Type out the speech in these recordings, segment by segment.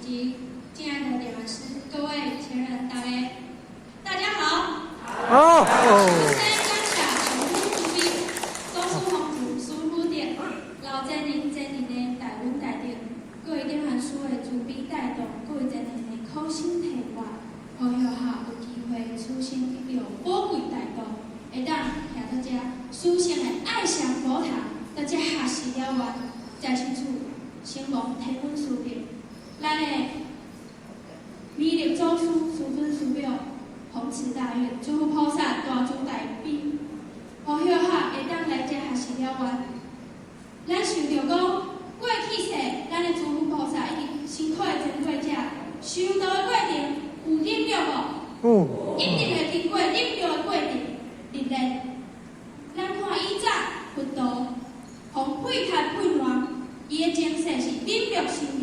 及敬愛的點傳師，各位前人大家，大家好。好。首先感謝上師慈悲，祖師風度師父德，老前人前人的大恩大德，各位點傳師的慈悲帶動，各位前人的苦心提拔，予學校有機會此生得到寶貴大道，會當徛佇遮殊勝的愛上佛堂，佇遮學習了完，再親處承蒙天恩師德，咱的彌勒祖師師尊師表弘慈大願，諸佛菩薩大慈大悲，予學校會當來遮學習了完。咱想著講，過去世，咱的諸佛菩薩以及辛苦的前過者，修道的過程有忍辱無？有。一定會經過忍辱的過程歷練。咱看以早佛陀，予廢塔廢爛，伊的前世是忍辱心靈，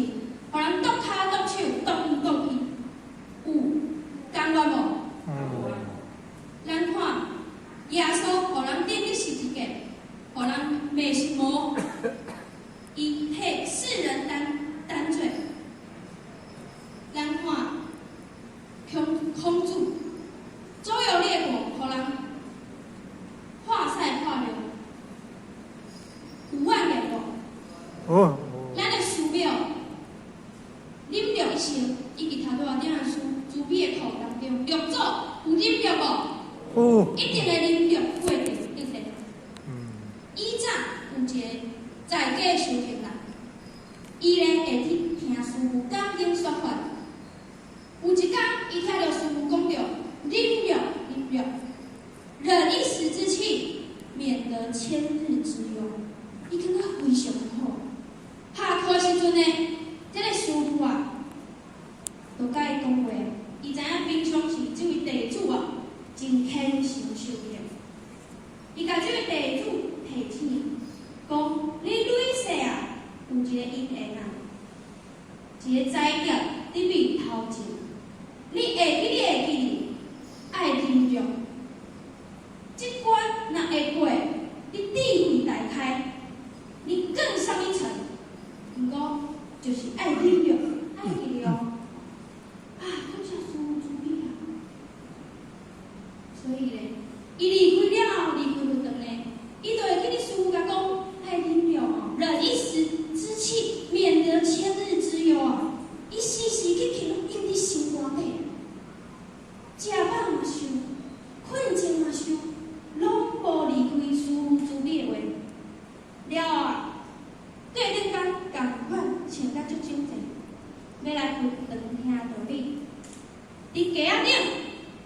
予人剁跤剁手剁耳剁鼻，有甘願無？咱看耶穌，予人釘佇十字架，予人罵是魔，伊替世人擔罪。咱看孔子，周遊列國，予人喝屎喝尿，有怨言無？有。咱的師表忍辱一生，以及頭拄仔點傳師慈悲的課當中，六祖有忍辱無？有。一定會忍辱過程歷練。以早有一個在家修行人，伊咧會去聽師父講經說法。有一工，伊聽著師父講著忍辱，忍辱，忍一時之氣，免得千日之憂。伊感覺非常好。下課時陣呢，這個師父啊，就共伊講話。伊知影平常時這位弟子啊，真虔誠修行。伊共這位弟子提醒，講你累世啊，有一個因緣啊，一個災劫佇你頭前，你會記你會記得，愛忍辱。這關若會過，你智慧大開，你更上一層。毋過就是愛忍辱，愛記得哦。啊，感謝師父慈悲啊！所以咧，伊離開了後，離開佛堂咧，伊就會記得師父共講，愛忍辱哦，忍一時之氣，免得千日之憂啊！伊時時刻刻攏胤佇心肝底，食飽嘛想，困前嘛想，攏無離開師父慈悲的話。了後啊，隔頂工仝款穿甲足整齊，欲來佛堂聽道理。佇街仔頂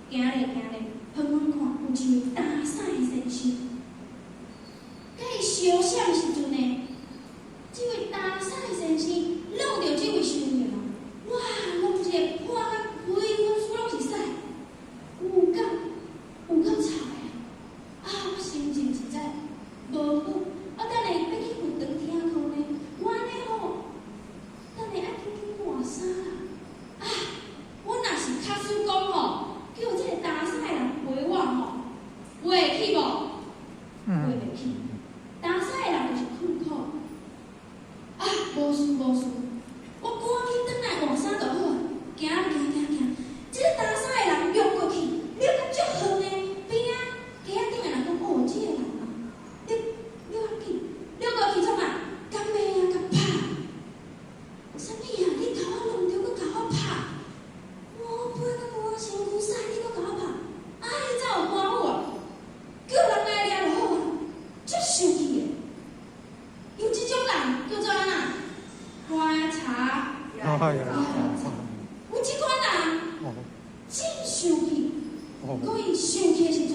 行咧行咧，遠遠看有一位擔屎的先生。佮伊相識的時陣呢，這位擔屎的先生挵著這位修行人，哇，攏一个破甲規身軀攏是屎，有夠臭的。啊，我心情實在無好。啊，等下欲去佛堂聽課呢，我按呢吼，等下愛緊緊換衫啦。啊，我若是假使講吼，叫這個擔屎的人陪我吼，陪會去無？陪袂去。擔屎的人就是困苦。啊，無事無事，我趕緊轉來換衫就好啊。行行行行，這個擔屎的人掠過去，掠甲足遠的邊仔街仔頂的人講：哦，這個人啊，掠掠較緊，掠過去創啊？敢會啊，共拍？啥物啊？你共我弄著，閣共我拍？我背甲規身軀屎，你閣共我拍？啊，彼走有官府啊，叫人來掠就好啊，足生氣的。有這種人叫做按怎？觀察。有這款人，真生氣。閣伊生氣的時陣，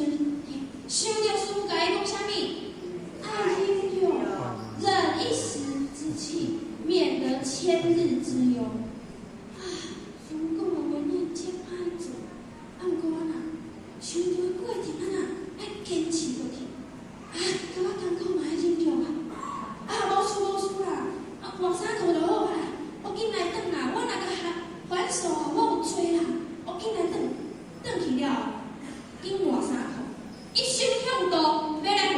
想著師父共伊講啥物？愛忍辱，忍一時之氣，免得千日之憂。啊，師父講的話哪會這歹做？啊，毋過按怎？修道的過程按怎？愛堅持落去。啊，感覺艱苦嘛愛忍辱啊。啊，無事無事啦，啊，換衫褲就好啊。我緊來轉啦，我若共還手啊，我有罪啦。我緊來轉，轉去了後，緊換衫褲，一心向道，欲來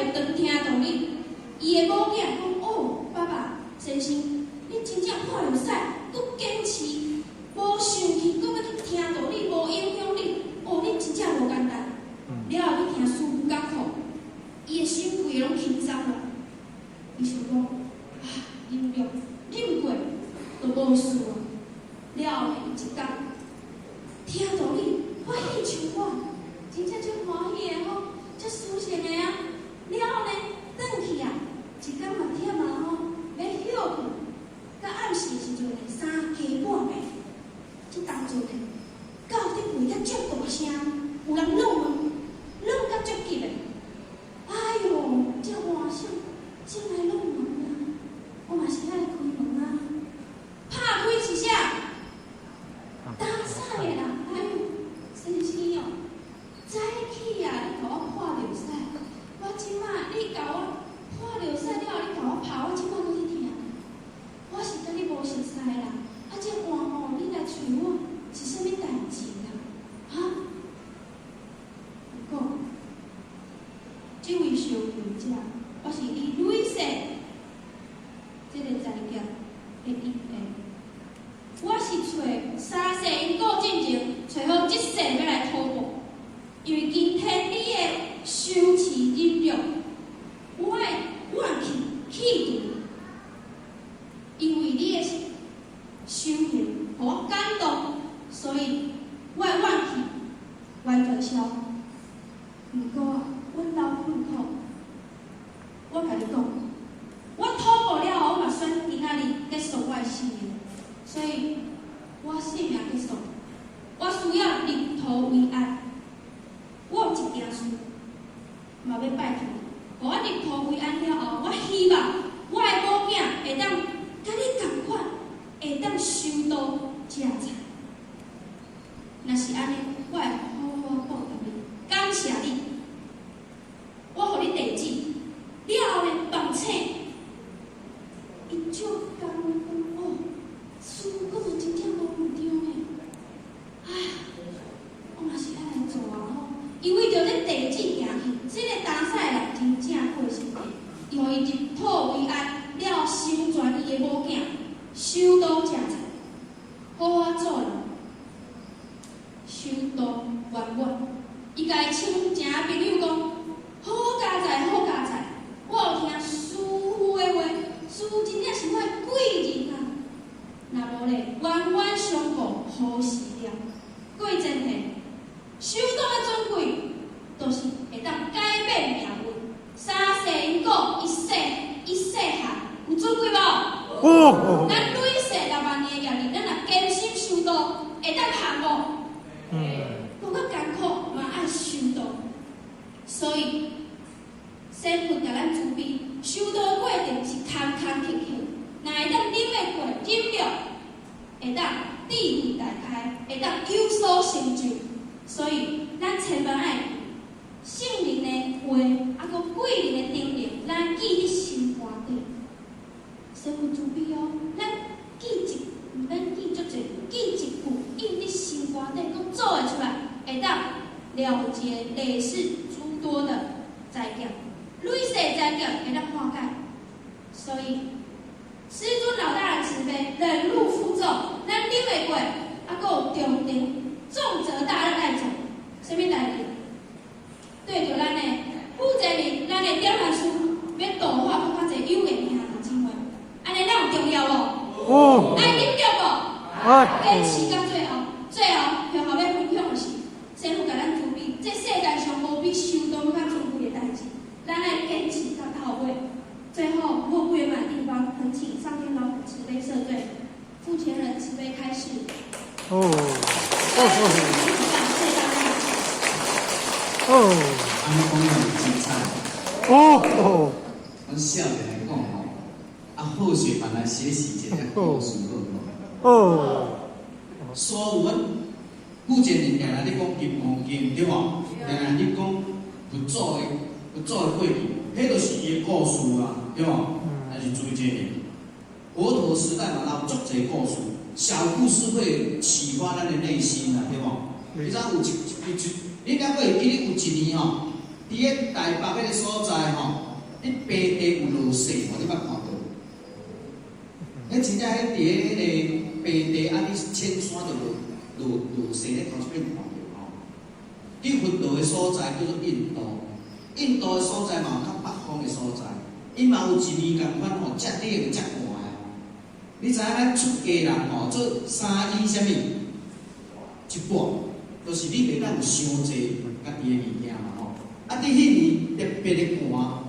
聽到你歡喜充滿，真正足歡喜的吼，足殊勝的啊！了後呢，轉去啊，一工嘛忝啊吼，欲歇睏，到暗時的時陣呢，3更半暝，這當陣呢，到底袂較足大聲，有人敲門，敲甲足急的。哎喲，這和尚進來敲門啊！我嘛是愛開門啊。拍開是啥？擔屎的啦！哎喲，先生哦，早起啊，你共我破著屎，我這馬你共我破著屎了後，你共我拍，我這馬閣咧疼。我是佮你無熟似啦，啊，這換吼，你來揣我是啥物代誌啦？哈？講，這位修行者，我是以累世這個災劫的因緣，我是揣三世因果進前，揣好這世欲來討報，因為今天你的修持忍辱，我的怨氣去除，因為你的修行，予我感動，所以我的怨氣完全消。毋過啊，阮老困苦，我共你講，我討報了後，我嘛選今仔日結束我的生命，所以我生命結束，我需要入土為安。我有一件事，嘛欲拜託你，予我入土為安了後，我希望我的某囝會當佮你仝款，會當修道食菜。若是按呢，我會好好報答你，感謝你。我予你地址，了後呢，放請。伊足感恩講哦，師父講的真正無毋對呢。唉，我嘛是愛來做啊吼。伊為著這地址行去，這個擔屎的人真正過身體，伊予伊入土為安，了成全伊的某囝，修道食菜，好好做人，修道圓滿。伊共伊親情朋友講：好佳哉，好佳哉！我有聽師父的話，師父真正是我的貴人啊！若無咧，冤冤相報何時了？各位前贤，修道的尊貴，就是會當改變命運。三世因果，一世一世漢，有尊貴無？有。咱累世6萬年的業力，咱若堅心修道，會當行無？閣較艱苦嘛愛修道，所以仙佛共咱慈悲，修道的過程是坎坎坷坷，若會當忍會過，忍了，會當智慧大開，會當有所成就。所以咱千萬愛聖人的話，啊，閣貴人的叮嚀，咱記佇心肝底。仙佛慈悲哦，咱記一，毋免記足濟，記一句，印佇心肝底，閣做會出來，會當了結累世諸多的災劫，累世災劫會當化解。所以，師尊老大人慈悲，忍辱負重，咱忍會過，啊，閣有重擔，重責大任愛做，啥物代誌？對著咱的負責人，咱的點傳師，欲度化閣較濟有緣兄弟姊妹，按呢咱有重要無？有。愛忍著無？愛。堅持到最後，最後最後欲分享的是，師父共咱慈悲，這世間上無比修道閣較尊貴的代誌，咱愛堅持到頭尾。最後，若不圓滿的地方，懇請上天老母慈悲赦罪，負前人慈悲開示。哦。謝謝大家。哦。按呢講有精彩。哦哦。阮少年來講吼，啊好學凡來學習一個故事好無？哦。所有阮古前人定定咧講《金剛經》對無？定定咧講佛祖的過去，彼就是伊的故事啊，對無？但是注意這個，佛陀時代嘛，有足濟故事，小故事會啟發咱的內心啊，對無？你知有一一一，你敢閣會記得有一年吼，佇個台北彼個所在吼，彼平地有落雪無？你捌看過？彼真正彼佇彼个平地啊，你淺山就落落落雪咧，頭一擺看著吼。佇佛陀的所在叫做印度，印度的所在嘛有較北方的所在，伊嘛有一年仝款吼，遮冷遮寒的。你知影咱出家人吼做三衣啥物？一半，就是你袂當有傷濟家己的物件嘛吼。啊，佇彼年特別的寒，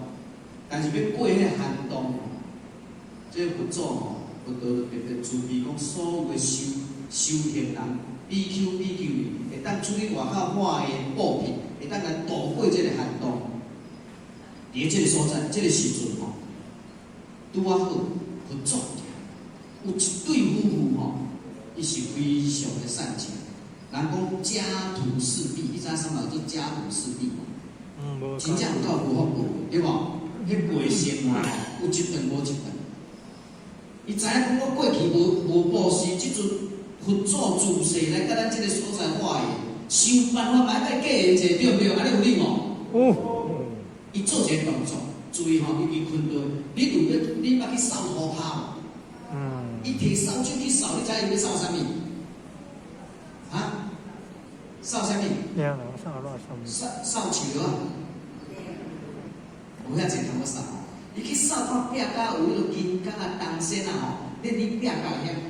但是欲過彼个寒冬，這個佛祖吼，佛陀就特別慈悲，講所有的修修行人，比丘比丘尼，會當出去外口化的布匹，會當來度過這個寒冬。佇這個所在，這個時陣吼，拄仔好佛祖有一對夫婦吼，伊是非常的善巧。人講家徒四壁，你知影啥物叫做家徒四壁無？嗯，無。真正有夠無福報，對無？彼過生活吼，有一頓無一頓。伊知影講我過去無無布施，這陣佛祖住世來佮咱這個所在化緣，想辦法嘛愛過緣者，對毋對？按呢有理無？有。伊做一個動作，注意吼，尤其困頓，你有欲你捌去掃塗跤無？嗯。伊提掃帚去掃，你知伊欲掃啥物？啊？掃啥物？掃掃掃掃樹啊！無遐濟通好掃。伊去掃看壁跤有彼個金剛啊、銅線啊吼，你你壁跤遐，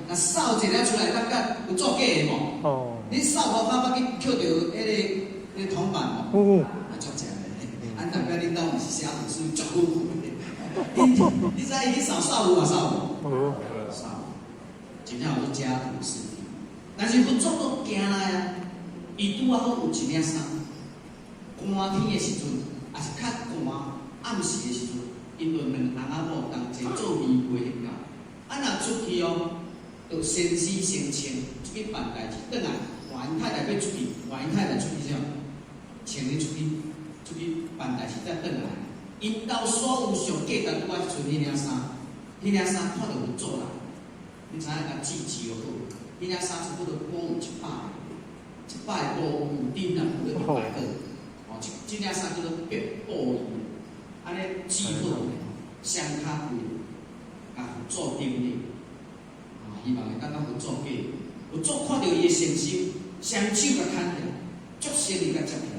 若掃一下出來，感覺有做假的無？哦。你掃塗跤捌去抾著彼個銅板無？有。啊，足正的。啊，代表恁兜毋是寫文書足好的。你知伊去掃掃有嘛掃無？無。掃，真正有做家徒四壁。但是佛祖都行來啊，伊拄仔好有一領衫，寒天的時陣，抑是較寒暗時的時陣，𪜶就兩翁仔某同齊做棉被彼到。啊，若出去哦，就先生先穿出去辦代誌，轉來換𪜶太太欲出去，換𪜶太太出去啥？穿咧出去出去辦代誌才轉來。𪜶兜所有上價值拄仔賰彼領衫，彼領衫看著佛祖啦，你知影共折就好，彼領衫差不多保有100個，100個布有頂啊，有咧100個。哦，這這領衫叫做白布衣，按呢折好，雙跤跪，共佛祖頂禮，啊，希望會當佮佛祖過。佛祖看著伊的誠心，雙手共牽起來，足誠意共接起來，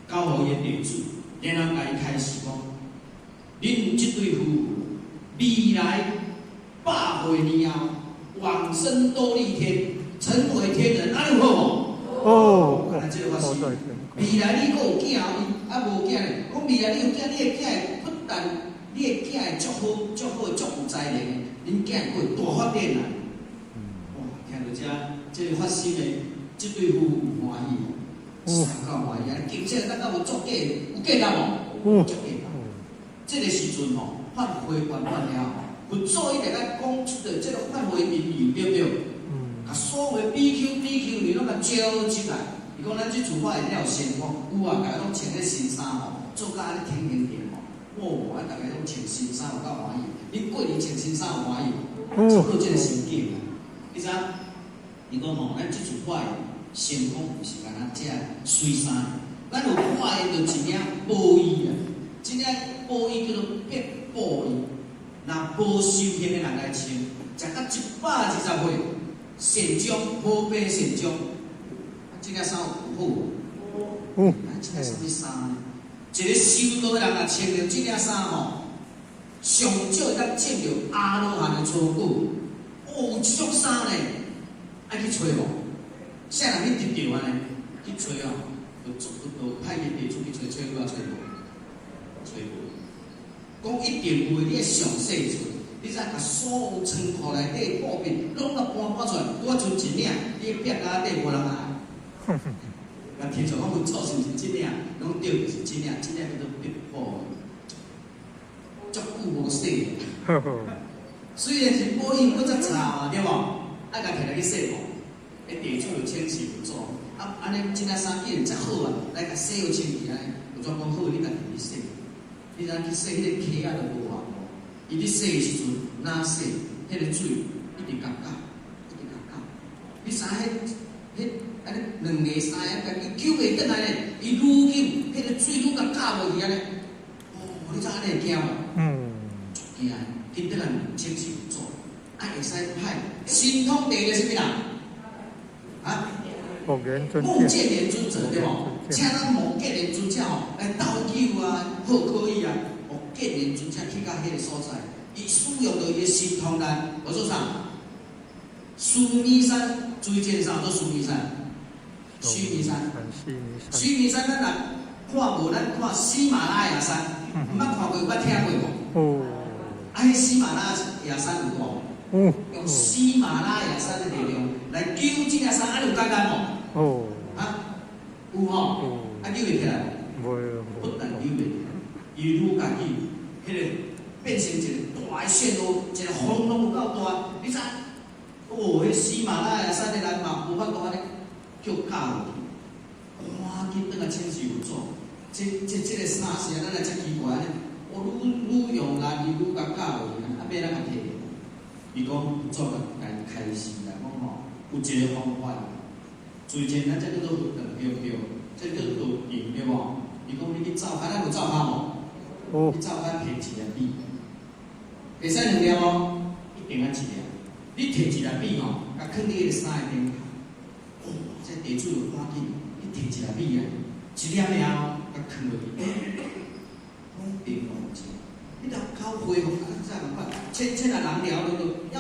交予伊的弟子，然後共伊開示講：恁這對夫婦未來百歲年後，往生忉利天，成為天人，按呢有好無？哦，啊，這個法師，未來你閣有囝，伊啊無囝咧。講未來你有囝，你的囝會不但你的囝會足好、足好、足有才能的，恁囝會閣大發展啊！哇，聽著這這個發心的這對夫婦有歡喜無？上夠歡喜啊！金色咱敢有作假，有價值無？足價值。這個時陣吼，法會圓滿了，佛祖一定愛講出的這個法會因由，對毋對？共所有比丘、比丘尼攏共召集來。伊講咱這次法會了有成功，有啊，逐家攏穿咧新衫吼，做甲按呢挺挺挺吼。哦，啊，逐家攏穿新衫有夠歡喜。恁過年穿新衫有歡喜無？差不多這個心境啊。你知影？伊講吼，咱這次法會成功，毋是干焦這媠衫，咱有法的就一領布衣啊。這領布衣叫做白布衣，若無修行的人來穿，食到120歲，善終無病善終。啊，這領衫有好無？有。啊，這領啥物衫呢？一個修道的人若穿著這領衫吼，上少會當證著阿羅漢的初果。哦，有這種衫呢，愛去揣無？啥人去得著按呢？去揣哦，就做就派伊弟子去揣，揣有啊，揣無？揣無。講一定有的，你愛詳細揣。你知共所有倉庫內底布匹攏共搬搬出來，拄仔賰一領，你壁跤底無人愛。共提出講佛祖是毋是這領？攏對，就是這領，這領叫做白布，足久無洗。雖然是布衣，閣遮臭啊，對無？愛共提來去洗無？彼地主就請示佛祖，啊，按呢這領衫既然遮好啊，來共洗好清氣按呢。佛祖講好，你家己去洗。你知影去洗彼個溪仔就無偌伊咧洗的時陣，若洗，彼個水一直共攪，一直共攪。你知影彼彼按呢兩个三个，伊救袂轉來咧，伊愈救，彼個水愈共攪落去按呢。哦，你知按呢會驚無？嗯。足驚，緊轉來請示佛祖，啊會使派神通第一个啥物人？啊？目連尊目犍連尊者對無？請咱目犍連尊者吼來鬥救啊，好可以啊。目犍連尊者去到彼個所在，伊使用著伊的神通力，我說啥？須彌山，注意介紹做須彌山。須彌山。須彌山。須彌山咱若看無，咱看喜馬拉雅山，毋捌看過，有捌聽過無？哦。啊，彼喜馬拉雅山有大無？哦。用喜馬拉雅山的力量來救這領衫，按呢有簡單無？哦。啊，有吼？啊，救會起來無？袂。不但救袂起來，伊愈共救，彼个變成一個大的漩渦，一個風浪有夠大。你知？哦，彼喜馬拉雅山的人嘛，無法度按呢叫咬落去，趕緊轉來請示佛祖。這個衫是按怎來遮奇怪呢？哦，愈愈用力，伊愈共咬落去，啊，欲按怎共提？伊講佛祖共伊開示啦，講吼有一個方法，最近咱這叫做佛堂對毋對？這叫做道場對無？伊講你去灶跤，咱有灶跤無？哦。去灶跤提一粒米，會使兩粒無？一定愛一粒。你提一粒米吼，共囥佇彼个衫的頂頭。哦，這地主就趕緊，你提一粒米啊，一粒爾哦，共囥落去，欸，攏平落去。你著口恢復啊，這共款，千千仔人了落落，猶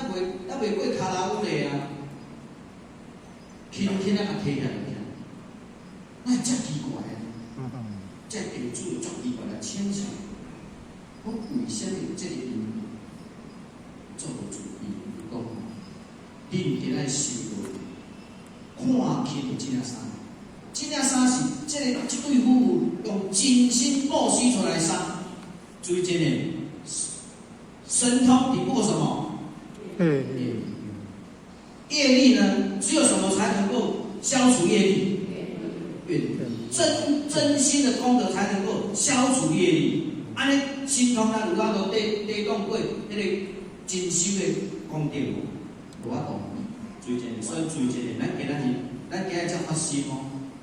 未過跤蹭咧啊，輕輕仔共提起來落去，哪會遮奇怪啊？這地主就足奇怪來請示，講為啥物有這个因緣？做無慈悲，伊講吼，恁今仔修道，看輕這領衫，這領衫是這對夫婦用真心布施出來的衫，注意這個神通抵過什麼？業力。業力呢？只有什麼才能夠消除業力？願力。真心的功德才能夠消除業力。按呢，神通咱有法度抵擋過彼个真修的功德無？無法度。所以這，所以注意這個，咱今仔日，咱今日才發心哦。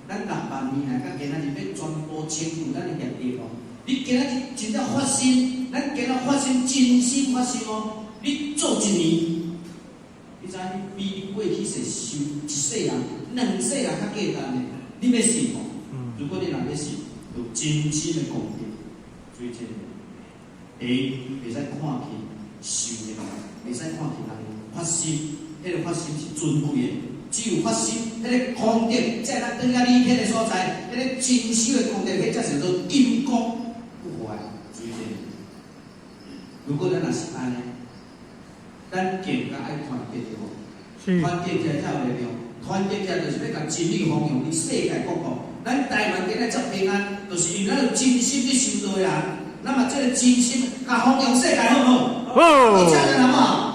咱6萬年來，到今仔日欲全部清除咱的業力哦。你今仔日真正發心，咱今仔發心，真心發心哦。你做一年，你知影你比你過去世修一世人、兩世人較簡單呢？你欲信無？如果你若欲信，有真心的功德，所以這個，第一，袂使看輕修的，袂使看輕人發心，彼个發心是尊貴的。只有發心，彼个功德，在咱轉來離天的所在，彼个真修的功德，彼才是叫做金剛不壞。所以這個，如果咱若是按呢，咱更加愛團結對無？團結起來才有力量，團結起來就是欲共真理弘揚佇世界各國。咱台灣今仔遮平安，就是因為咱有真心去修道的人。咱嘛這个真心，共弘揚世界好毋好？好。一家人好不好？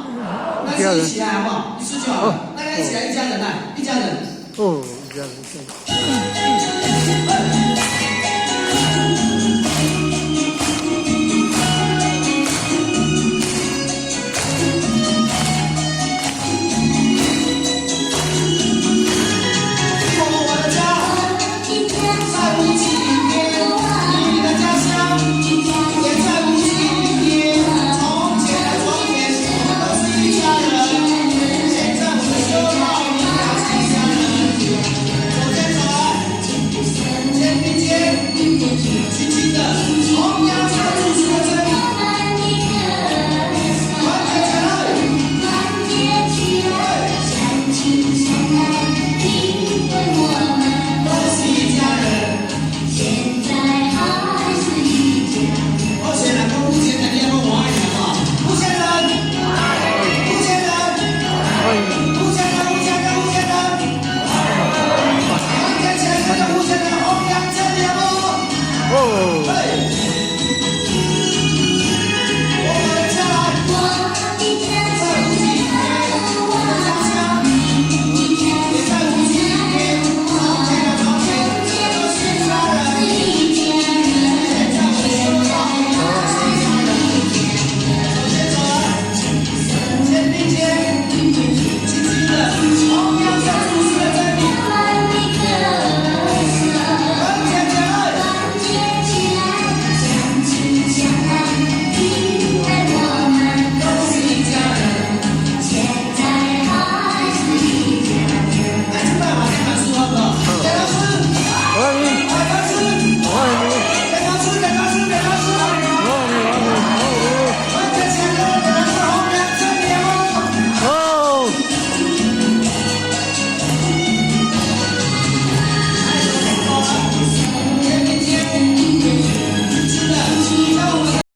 咱是一起來好不好？一起就好了，大家一起來，一家人來，一家人。哦，一家人。